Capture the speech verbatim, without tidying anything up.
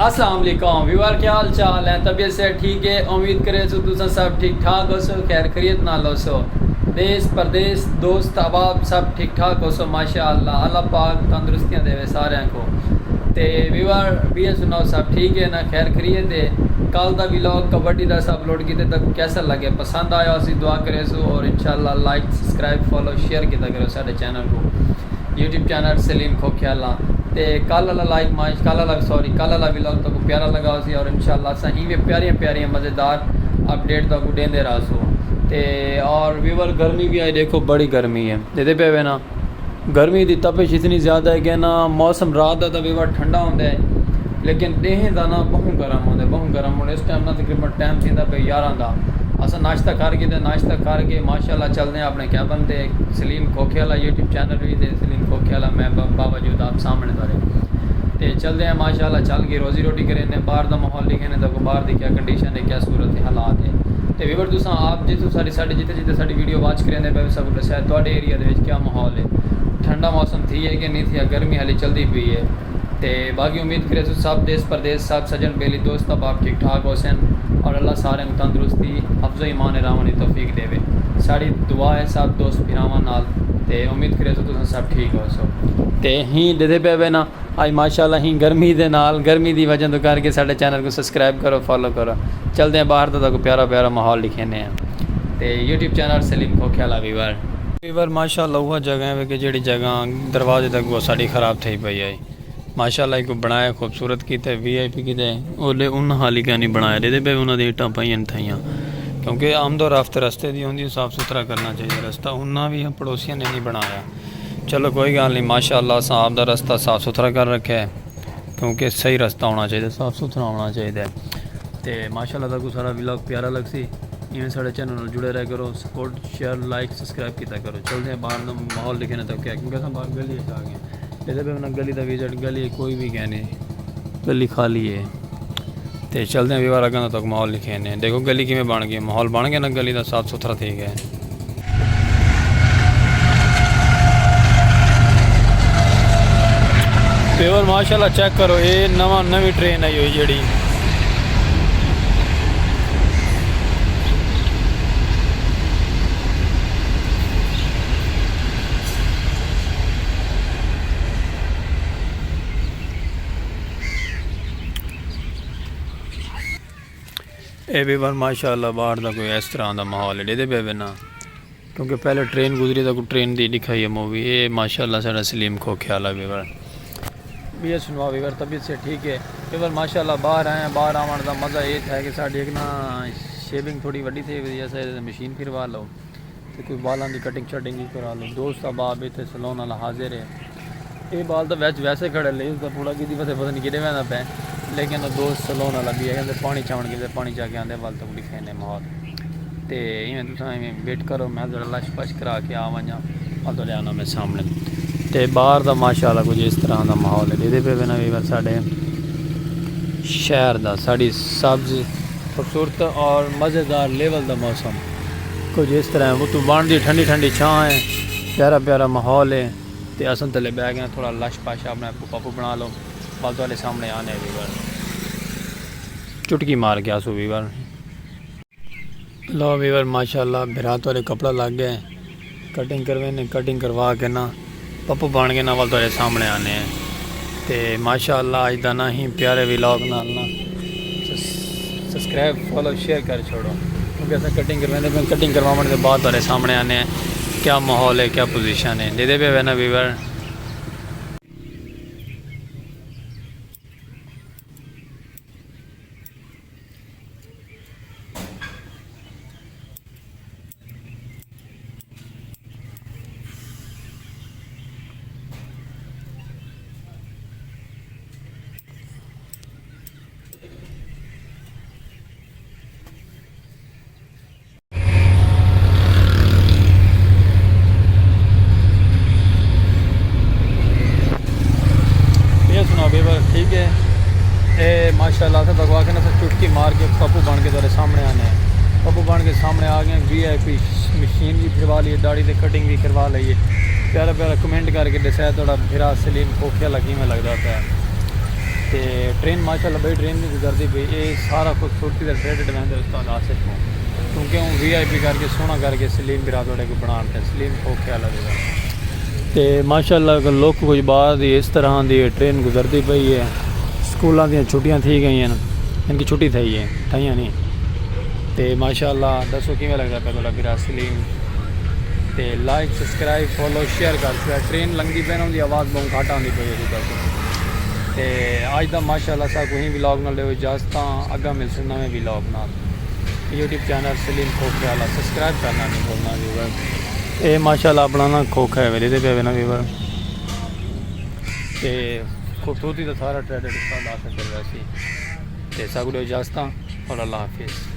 السلام علیکم ویور، کیا حال چال ہے؟ طبیعت صحت ٹھیک ہے؟ امید کرے سو تساں سب ٹھیک ٹھاک ہوسو، خیر خیریت نال ہوسو۔ دیس پردیس، دوست احباب سب ٹھیک ٹھاک ہوسو، ماشاءاللہ۔ اللہ پاک تندرستیاں دے ساریاں کو۔ تے ویور، بیا سناؤ، سب ٹھیک ہے نا؟ خیر خیریت ہے؟ کل دا ولاگ کبڈی دا سب اپلوڈ کیتے، تہاکوں کیسا لگے؟ پسند آیا ہوسی؟ دعا کرے سو، اور انشاءاللہ لائک، سبسکرائب، فالو، شیئر کیتا کرو ساڈے چینل کو، یوٹیوب چینل سلیم کھوکھیالہ۔ تے کل والا لائک ماش کل والا سوری کل والا ولاگ تہاکوں پیارا لگا ہوسی، اور انشاءاللہ اساں ایویں پیاریاں پیاریاں مزیدار اپڈیٹ تہاکوں ڈیندے رہسوں۔ تے اور ویور، گرمی بھی آئی، دیکھو بڑی گرمی ہے، دیدے پے وے نا۔ گرمی دی تپش اتنی زیادہ ہے کہ نا، موسم رات دا تاں ویور ٹھنڈا ہوندا ہے، لیکن ڈینہہ دا نا بہوں گرم ہوندا ہے، بہوں گرم ہوندا ہے۔ اس ٹائم نا تقریباً ٹائم تھیندا پیا یارہ دا۔ اساں ناشتہ کر کے تے ناشتہ کر کے ماشاءاللہ چلدے ہیں اپنے کیبن تے۔ سلیم کھوکھیالہ یوٹیوب چینل وی تے سلیم کھوکھیالہ میں با-، باوجود آپ سامنے تہاڈے۔ تے چلدے ہیں ماشاءاللہ، چل کے روزی روٹی کریندے، باہر دا ماحول ڈکھیندے تہاکوں، باہر دی کیا کنڈیشن ہے، کیا صورت حالات ہے۔ تے ویور، تساں آپ جتھوں ساڈی ساڈی جتھے جتھے ساڈی ویڈیو واچ کریندے پے، سب کوں ڈسیا تہاڈے ایریا دے وچ کیا ماحول ہے۔ ٹھنڈا موسم تھی ہے کہ نہیں تھیا، گرمی حالی چلدی پئی ہے۔ تے باقی امید کرے سو سب دیس پردیس، سب سجن بیلی، دوست احباب ٹھیک ٹھاک ہوسن، اور اللہ سارے کوں تندرستی، حفظ و ایمان راہوݨ دی توفیق ݙیوے۔ ساݙی دعا ہے سب دوست بھراواں نال، تے امید کرے سو تساں سب ٹھیک ہوسو۔ تے ہیں ݙیدھے پئے وے نا، اڄ ماشاءاللہ ہیں گرمی دے نال، گرمی دی وجہ توں کر کے ساݙے چینل کوں سبسکرائب کرو، فالو کرو۔ چلدے ہیں باہر تاں تہاکوں پیارا پیارا ماحول ݙکھیندے ہیں۔ تے YouTube channel Saleem Khokhiala viewer. Viewer ماشاءاللہ اوہا جگہ ہے کہ جیڑھی جگہ دروازے تک وہ ساݙی خراب تھئی پئی ہے۔ ماشاءاللہ ایکوں بݨایا خوبصورت کیتے، وی آئی پی کیتے۔ اولے انہاں حالی کائنی بݨایا، ݙیدھے پئے انہاں دی اٹاں پئین تھئیاں، کیونکہ آمد و رفت رستے دی ہوندی، صاف ستھرا کرنا چاہیے رستہ۔ انہاں وی پڑوسیاں نے نہیں بݨایا۔ چلو کوئی ڳالھ نہیں، ماشاءاللہ اساں آپ دا رستہ صاف ستھرا کر رکھیا ہے، کیونکہ صحیح رستہ ہونا چاہیے، صاف ستھرا ہونا چاہیے۔ تے ماشاءاللہ تہاکوں ساݙا ولاگ پیارا لڳسی، ایویں ساݙے چینل نال جڑے رہیا کرو، سپورٹ، شیئر، لائک، سبسکرائب کیتا کرو۔ چلدے ہیں باہر دا ماحول ݙکھیندے تہاکوں، کیونکہ اساں باہر گلی اچ آ ڳئے ہیں۔ ݙیدھے پئے وے نا گلی دا وزٹ، گلی کوئی بھی کائنی، گلی خالی ہے۔ تے چلدے ہیں ویور، اڳاں دا تہاکوں ماحول ݙکھیندے ہیں۔ ݙیکھو گلی کیویں بݨ ڳئی، ماحول بݨ ڳیا نا گلی دا، صاف ستھرا تھی ڳیا ہے۔ ویور ماشاءاللہ چیک کرو، اے نواں، نویں ٹرین آئی ہوئی جیڑھی۔ اے ویور ماشاءاللہ باہر دا کوئی اس طرح دا ماحول ہے، ݙیدھے پئے وے نا، کیونکہ پہلے ٹرین گزری تہاکوں ٹرین دی ݙکھائی ہے مووی۔ اے ماشاءاللہ ساݙا سلیم کھوکھیالہ ویور۔ بیا سناؤ ویور، طبیعت صحت ٹھیک ہے؟ ویور ماشاءاللہ باہر آئے ہیں، باہر آوݨ دا مزہ اے تھیا کہ ساݙی ہک نا شیونگ تھوڑی وݙی تھی وی، اساں مشین پھروا لو۔ تے کوئی والاں دی کٹنگ شٹنگ وی کرا لو۔ دوست احباب اتھے سلون والا حاضر ہے۔ اے بال تاں وچ ویسے کھڑے لے، اس دا پورا کیتی پتہ، پتہ نہیں کیݙے ویندا پئے، لیکن او دوست سلون والا بھی ہے، کہندے پاݨی چاوݨ کیتے، پاݨی چا کے آندے، ول تہاکوں ݙکھیندے ماحول۔ تے ایویں تساں ایویں ویٹ کرو، میں ذرا لش پش کرا کے آ ونڄاں، ول تہاݙے آنا میں سامݨے۔ تے باہر دا ماشاءاللہ کچھ اس طرح دا ماحول ہے، ݙیدھے پئے وے نا ویور ساݙے شہر دا، ساݙی سبز، خوبصورت اور مزیدار لیول دا موسم۔ کچھ اس طرح ہے، اتوں بݨ دی ٹھنڈی ٹھنڈی چھاں ہے، پیارا پیارا ماحول ہے۔ تے اساں تلے ٻہہ ڳئے ہیں، تھوڑا لش پش اپݨے آپ کوں پپو بݨا لو، ول تہاݙے سامݨے آنے ویور۔ چٹکی مار کے آسو ویور۔ لو ویور ماشاءاللہ بھرا تہاݙے کپڑا لڳ ڳئے، کٹنگ کرویندے، کٹنگ کروا کے نا پپو بݨ کے نا ول تہاݙے سامݨے آنے ہیں۔ تے ماشاءاللہ اڄ دا نا ہیں پیارے ولاگ نال نا سس-، سبسکرائب، فالو، شیئر کر چھوڑو، کیونکہ اساں کٹنگ کرویندے پئے، کٹنگ کرواوݨ دے بعد تہاݙے سامݨے آنے ہیں کیا ماحول ہے، کیا پوزیشن ہے۔ ݙیدھے پئے وے نا ویور۔ یہ سناؤ بیبر، ٹھیک ہے؟ اے ماشاءاللہ، اساں تہاکوں آکھیا نا، اساں چٹکی مار کے پپو بݨ کے تہاݙے سامݨے آنے ہیں۔ پپو بݨ کے سامݨے آ ڳئے ہیں، وی آئی پی مشین وی پھروا لئی ہے، داڑھی تے کٹنگ وی کروا لئی ہے۔ پیارا پیارا کمنٹ کر کے ݙسایا تہاݙا بھرا سلیم کھوکھیالہ کیویں لڳدا پیا ہے۔ تے ٹرین ماشاءاللہ بھئی ٹرین نہیں گزردی پئی، اے سارا خوبصورتی دا کریڈٹ ویندے استاد آصف کو، کیونکہ اوں وی آئی پی کر کے سوہݨا کر کے سلیم برا تہاݙے کوں بݨا ݙتا۔ سلیم کھوکھے والا دے تے ماشاءاللہ لک کجھ بعد ہی اس طرح دی ٹرین گزردی پئی ہے۔ سکولاں دیاں چھٹیاں تھی ڳئیاں، ان کی چھٹی تھئی ہے، تھئیاں نہیں۔ تے ماشاءاللہ ݙسو کیویں لڳدا پیا تہاݙا برا سلیم؟ تے لائک، سبسکرائب، فالو، شیئر کر چھوڑیا۔ ٹرین لنگھدی پئی نا، اوندی آواز ٻہوں گھٹ آندی پئی ہے ݙسو۔ تے اڄ دا ماشاءاللہ ساکوں ہی ولاگ نال ݙیو اجازتاں، اڳاں ملسوں نویں ولاگ نال۔ یوٹیوب چینل سلیم کھوکھے والا سبسکرائب کرنا نہیں بھولنا ویور۔ اے ماشاءاللہ اپݨا نا کھوکھا ہے ویلے دے پیا نا ویور۔ تے خوبصورتی دا سارا کریڈٹ استاد آصف کر ویسی۔ تے ساکوں ݙیو اجازتاں اور اللہ حافظ۔